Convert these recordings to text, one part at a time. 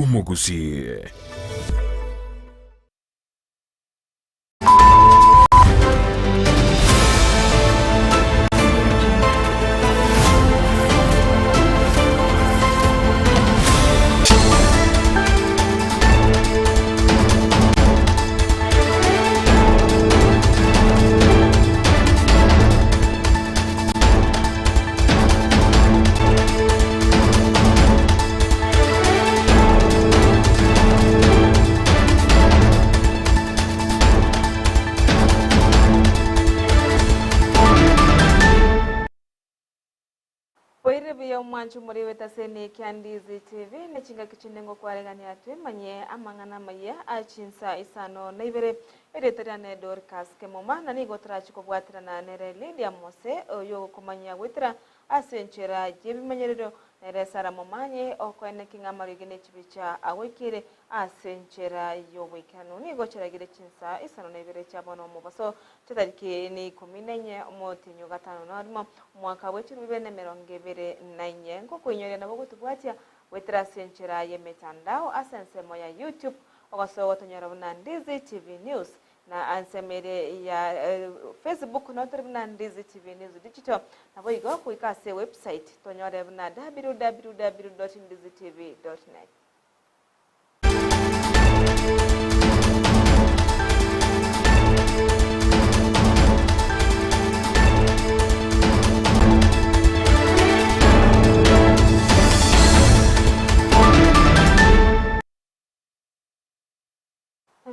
Rw'omogusii. Boire buya omwancho moriwete ase Nekia Ndizi TV ne chingaki chinde ngokwaregania twemanyie amang'ana amayia a chinsa isano na ibere. Erieta riane Dorcas Kemuma na nigo torachi kobwaterana nere Lydia Mose oyogokomanyia goetera Ase enchera y'ebimanyererio, nere Sara momanye okoeneki ng'a amariogi ne chibicha agoikeire ase enchera y'oboikeranu. Nigo chiaragire chinsa isano na ibere chia bono omobaso, chitariki ne ikomi na inye omotienyi o gatano na rimo, omwaka bwe chilifu ibere na emerongo ebere na inye. Ngokoinyoria nabo gotobwatia goetera ase enchera y'emetandao ase ensemo ya YouTube, ogosoa gotonyora buna Ndizi TV News. Na ensemo ere ya Facebook nabo tore buna Ndizi TV News Digital, naboigo goika ase website tonyore buna www.ndizitv.net.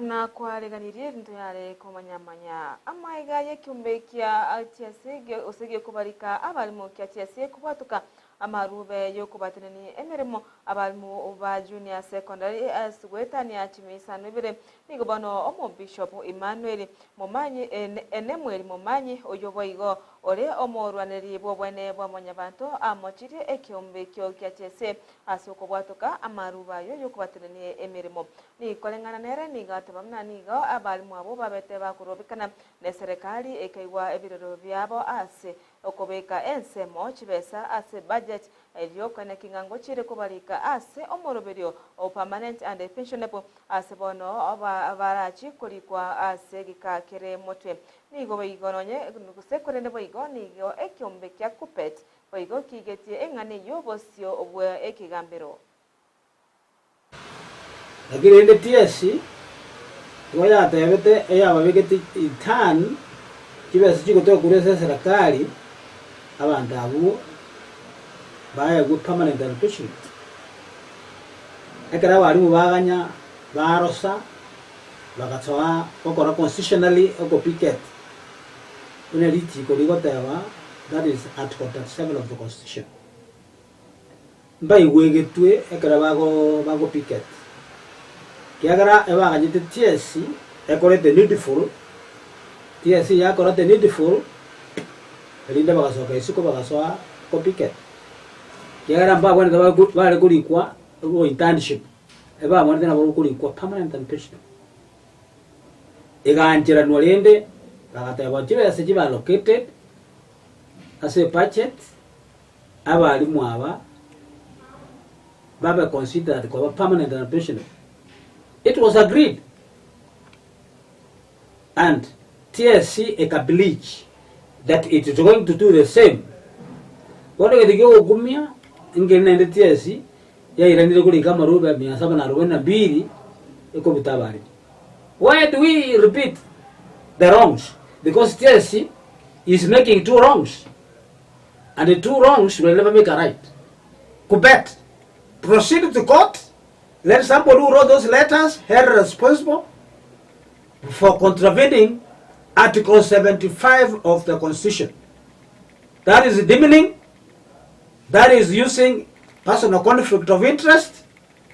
Nakwareganirie ebinto yare komanya-manya amaiga y'ekiombe kia TSC gose gekobarika abalimu kia TSC kobwatoka amarube y'okobatenenia emeremo abalimu ba Junior Secondary ase goetania chimisano ibere. Nigo bono Omobishop Emmanuel Momanyi Enemweri Momanyi oyio boigo ore omorwaneri bw'obwene bwa mwanyabanto amochirie ekiombe ekio kia TSC ase okobwatoka amarube ayio y'okobatenenia emeremo. Nikoreng'ana nere nigo ateba buna nigo abalimu abwo babete bakorobekana neserekari ekaigwa ebirero biabo ase okobeka ensemo chibesa ase budget erio koeneki ng'a ngochire kobarika ase omoroberio o permanent and pensionable ase bono barachi korikwa ase egeka kere motwe. Nigo boigo nonye gose korende boigo nigo ekiombe kia Kuppet boigo kiigetie eng'ana eyio bosio bwe ekegambero. Naki rende TSC igo yatebete eyababegete return chibesa chigotoka korwa ase eserekari abanto abwo baegwe permanent allocation. Ekero abalimu baganya barosa bagasoa gokora constitutionally okopicket buna richiko rigoteba that is article 37 of the constitution. Mbaigwegetwe ekero bago picket, ekiagera ebaganyete TSC ekore the needful, TSC yakora the needful, erinde bagasoka isiko bagasoa ko picket, ekiagera mbabwenerete bare korikwa bo internship, ebabwenerete nabo korikwa permanent and pensionable. Egaancheranwa rende, bagateba chibesa chibe allocated ase ebudget. Abalimu aba babe considered koba permanent and pensionable. It was agreed and TSC eka bleach that it is going to do the same. Bono egento kiogokumia nkeri naende TSC yairanire korika amarube mia saba na arobaini na mbili ekobuta abalimu. Why do we repeat the wrongs? Because TSC is making two wrongs. And the two wrongs will never make a right. Kubet, proceed to court, let somebody who wrote those letters held responsible for contravening Article 75 of the Constitution. That is demeaning, that is using personal conflict of interest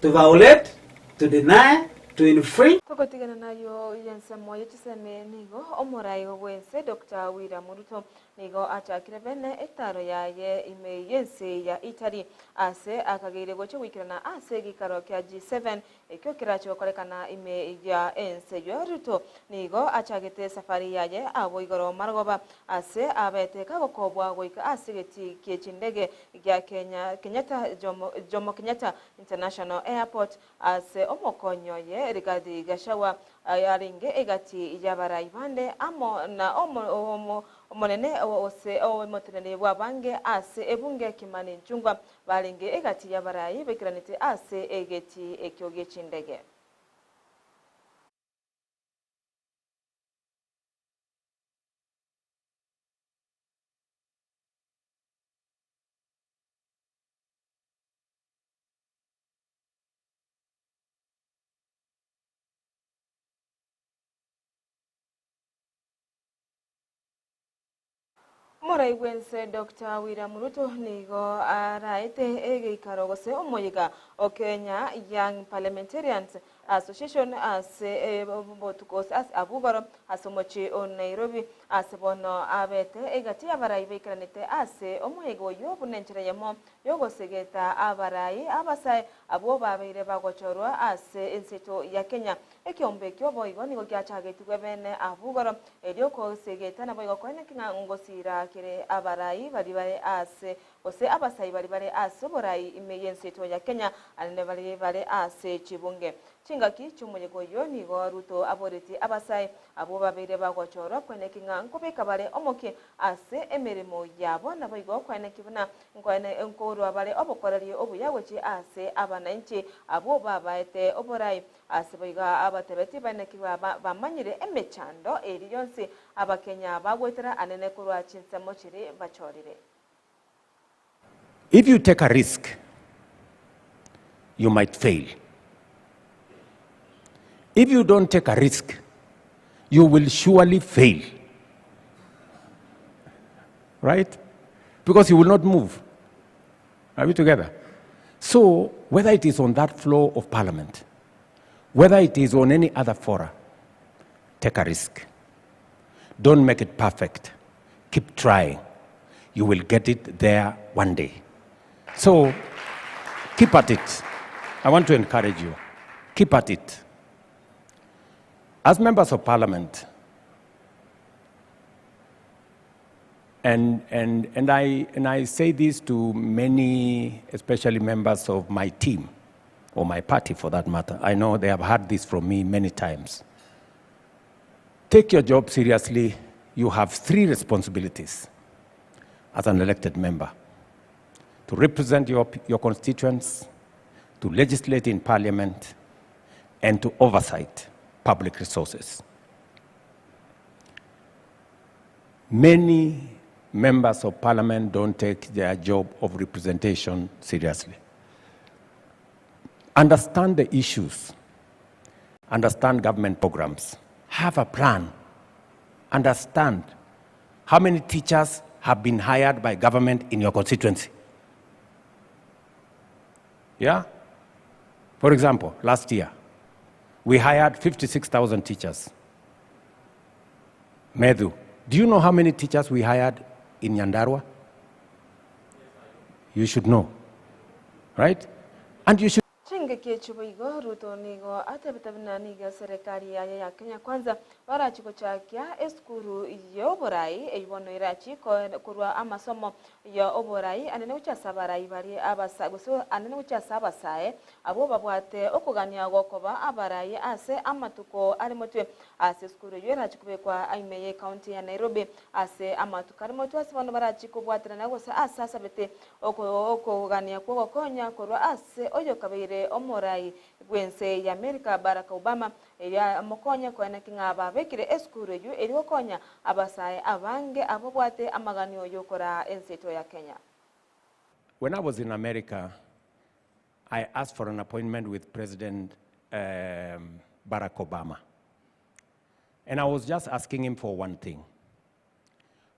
to violate, to deny, to infringe. Ogotigana nayo y'ensemo ye chisemi nigo omorai bw'ense Dr. William Ruto nigo achakire bene etaro yaye ime y'ense ya Italy ase akageire gocha goikerana ase egikaro kia G7 ekio kerache gokorekana ime ya ense ya Ruto nigo achagete safari yaye abo igoro marogoba ase abete kagokobwa goika ase egeti kie chindege gia Kenya Kenyatta Jomo, Jomo Kenyatta International Airport ase omokonyo ye Rigathi Gachagua arenge egati y'abarai bande amo na omonene ose omoteneneri bw'abange ase ebunge Kimani Ichung'wa barenge egati y'abarai baikiranete ase egeti ekio gi'echindege. Omorai bw'ense Dr. William Ruto nigo araete egeikaro gose omoyiga o Kenya Young Parliamentarians Association ase botuko ase abugoro ase omochi o Nairobi ase bono abete egati y'abarai baikeranete ase omoyiga oyo buna enchera yemo yogosegeta abarai abasae abwo babeire bagochorwa ase enseto ya Kenya. Ekiombe ekio boigo nigo giachagetigwe bene abugoro erio kosegeta naboigo koene king'a ngosira kere abarai bari bare ase gose abasai bari bare ase oborai ime y'enseto ya Kenya anene bari bare ase chibunge. Chingaki chi'omoyega oyo nigo Ruto aboreti abasai abwo babeire bagochorwa koene king'a nkobeka bare omoki ase emeremo yabo naboigo koene buna nkoene nkorwa bare obokoreri obuya gochi ase abananchi abwo babaete oborai ase boigo abatebeti baeneki bamanyire emechando eri yonsi abakenya bagwetera anene korwa chinsemo chiri bachorire. If you take a risk, you might fail. If you don't take a risk, you will surely fail. Right? Because you will not move. Are we together? So, whether it is on that floor of parliament, whether it is on any other fora, take a risk. Don't make it perfect. Keep trying. You will get it there one day. So, keep at it. I want to encourage you. Keep at it. As members of parliament, and I say this to many, especially members of my team, or my party for that matter. I know they have heard this from me many times. Take your job seriously. You have three responsibilities as an elected member: to represent your constituents, to legislate in parliament, and to oversight public resources. Many members of parliament don't take their job of representation seriously. Understand the issues, understand government programs, have a plan, understand how many teachers have been hired by government in your constituency. Yeah? For example, last year, we hired 56,000 teachers. Medhu, do you know how many teachers we hired in Nyandarua? You should know, right? And you should Chingaki echiboigo Ruto nigo atebete buna nigo serikali yaye ya Kenya Kwanza barachi gochakia esukuru ya oborai eywo irachi korwa amasomo ya oborai anene gochasa abarai bari abasa gose anene gochasa abasae abo babwate okogania gokoba abarai ase amatuko ari motwe ase esukuru eyo irachi kobekwa aime ye county ya Nairobi ase amatuko ari motwe ase bono barachi kobwaterana gose ase asabete okogania kwogokonya korwa ase oyo kabeire omorai bwense ya America Barack Obama eria mokonya koena king'a babekire esukuru eyo eri gokonya abasae abange abo bwate amaganio yokora enseto ya Kenya. When I was in America, I asked for an appointment with President Barack Obama. And I was just asking him for one thing.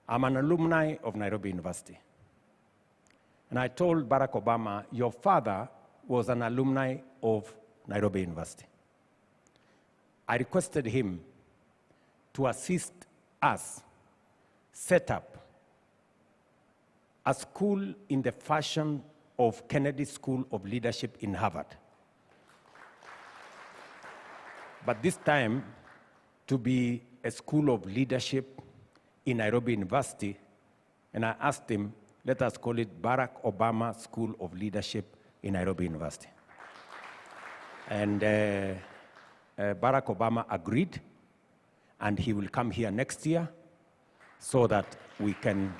I'm an alumni of Nairobi University. And I told Barack Obama, your father was an alumni of Nairobi University. I requested him to assist us set up a school in the fashion of Kennedy School of Leadership in Harvard. But this time, to be a school of leadership in Nairobi University, and I asked him, let us call it Barack Obama School of Leadership in Nairobi University. And Barack Obama agreed, and he will come here next year so that we can,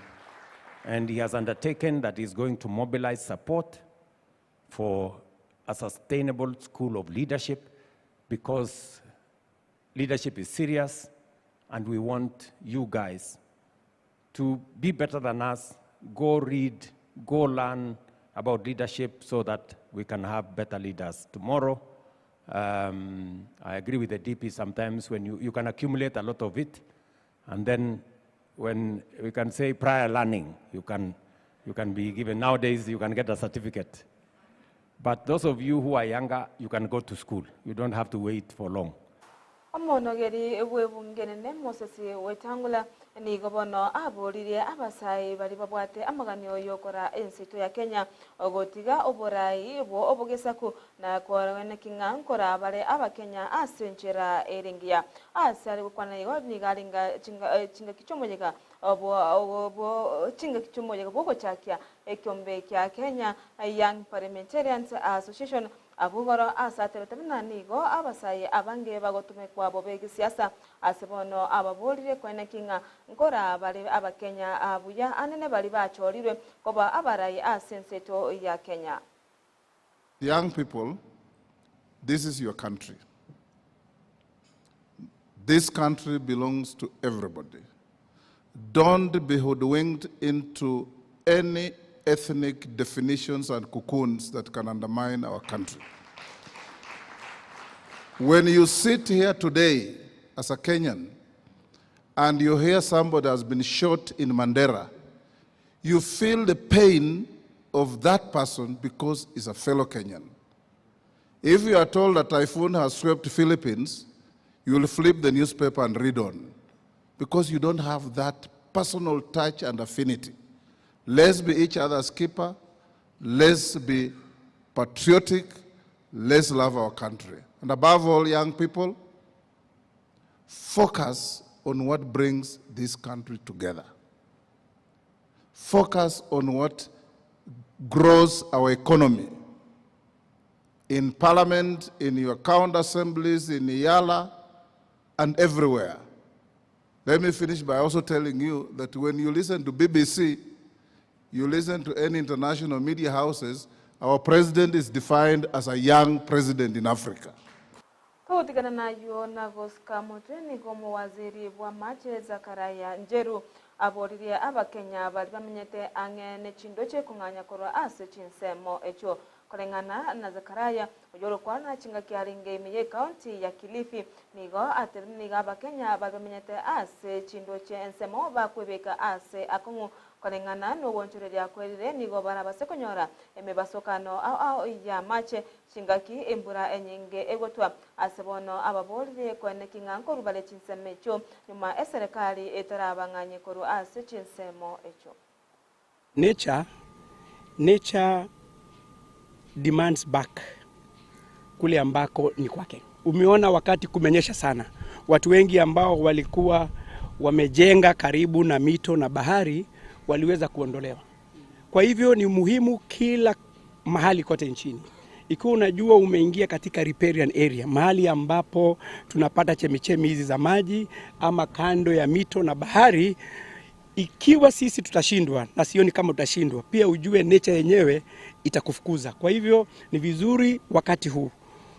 and he has undertaken that he's going to mobilize support for a sustainable school of leadership, because leadership is serious, and we want you guys to be better than us. Go read, go learn about leadership so that we can have better leaders tomorrow. I agree with the DP sometimes when you can accumulate a lot of it, and then when we can say prior learning, you can be given. Nowadays, you can get a certificate. But those of you who are younger, you can go to school. You don't have to wait for long. Omonogeri bwebungenene Moses Wetangula nigo bono aboririe abasai bari babwate amaganio yokora ensito ya Kenya ogotiga oborai bwo obogesaku na koreneki ng'a nkora bare abakenya ase enchera erengiya ase ari gokwana igo nigo aringa chingaki chiomoyega obwo chingaki chiomoyega bwogochakia ekiombe kia Kenya Young Parliamentarians Association abugoro ase atebete buna nigo abasayi abange bagotumekwa bobe gisiasa ase bono ababorire kweneki ng'a nkora bare abakenya abuya anene bari bachorirwe koba abarayi ase enseto ya Kenya. Young people, this is your country. This country belongs to everybody. Don't be hoodwinked into any ethnic definitions and cocoons that can undermine our country. When you sit here today as a Kenyan and you hear somebody has been shot in Mandera, you feel the pain of that person because he's a fellow Kenyan. If you are told that typhoon has swept Philippines, you will flip the newspaper and read on because you don't have that personal touch and affinity. Let's be each other's keeper. Let's be patriotic. Let's love our country. And above all, young people, focus on what brings this country together. Focus on what grows our economy. In parliament, in your county assemblies, in EALA, and everywhere. Let me finish by also telling you that when you listen to BBC, you listen to any international media houses, our president is defined as a young president in Africa. Kuhutikana nayo na gosika mutwe nigo muwaziri bwa mache Zakaria Njeru aboririe abakenya bari bamenyete ang'e ne chindo chekung'anya korwa ase chinsemo echo koreng'ana na Zakaria oyorokwana chingaki aringe ime ye county ya Kilifi nigo atebire nigo abakenya bari bamenyete ase chindo che ensemo bakwebeka ase akong'u koreng'ana nogwonchoreria kwerire nigo barabase konyora emebasokano ao ya mache chingaki embura enyinge egotwa ase bono ababorire kweneki ng'a nkorubare chinsemo echo nyuma eserikali etarabang'anye korwa ase chinsemo echo. Nature demands back kule ambako ni kwake. Umeona wakati kumenyesha sana, watu wengi ambao walikuwa wamejenga karibu na mito na bahari waliweza kuondolewa. Kwa hivyo ni muhimu kila mahali kote nchini, ikiwa unajua umeingia katika riparian area, mahali ambapo tunapata chemichemi hizi za maji ama kando ya mito na bahari, ikiwa sisi tutashindwa, na sioni kama tutashindwa, pia ujue nature yenyewe itakufukuza. Kwa hivyo ni vizuri wakati huu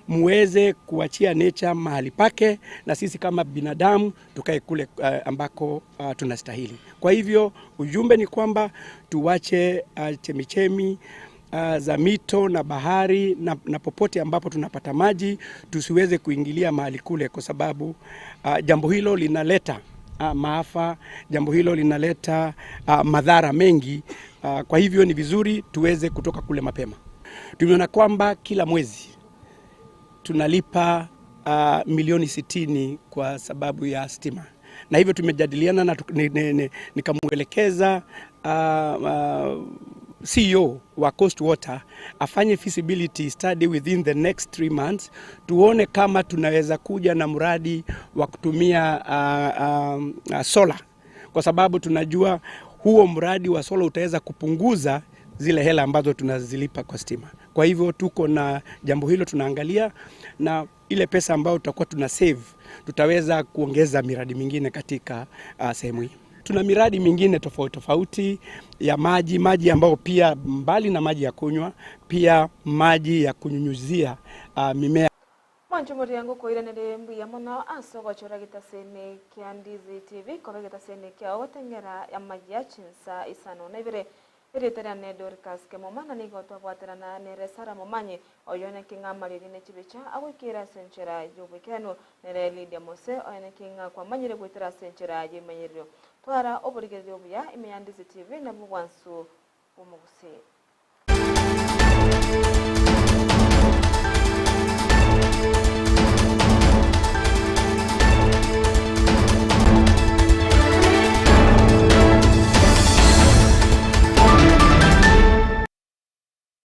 muweze kuachia nature mahali pake, na sisi kama binadamu tukae kule ambako tunastahili. Kwa hivyo ujumbe ni kwamba tuwache chemichemi za mito na bahari na popote ambapo tunapata maji, tusiweze kuingilia mahali kule, kwa sababu jambo hilo linaleta maafa, jambo hilo linaleta madhara mengi. Kwa hivyo ni vizuri tuweze kutoka kule mapema. Tumeona kwamba kila mwezi tunalipa milioni 60 kwa sababu ya stima, na hivyo tumejadiliana na nikamwelekeza CEO wa Coast Water afanye feasibility study within the next 3 months, tuone kama tunaweza kuja na mradi wa kutumia solar, kwa sababu tunajua huo mradi wa solar utaweza kupunguza zile hela ambazo tunazilipa kwa stima. Kwa hivyo tuko na jambo hilo tunaangalia, na ile pesa ambayo tutakuwa tuna save tutaweza kuongeza miradi mingine katika sehemu hii. Tuna miradi mingine tofauti tofauti ya maji, maji ambayo pia mbali na maji ya kunywa, pia maji ya kunyunyuzia mimea. Mwancho moriango koiranere mbuya mono ase ogochora getasene kia Ndizi TV koba getasene kia ogotengera amaya chinsa 52. Erieta riane Dorcas Kemoma na nigo twabwaterana nere Sara Momanyi oyo neke ng'a amariogi ne chibicha agoikera ase enchera ya obwekenu nere Lydia Mose oyo neke ng'a kwamanyire goetera ase enchera ya emanyerero twara oborigereria obuya ime ya Ndizi TV nabwo bwansu bw'omogusii.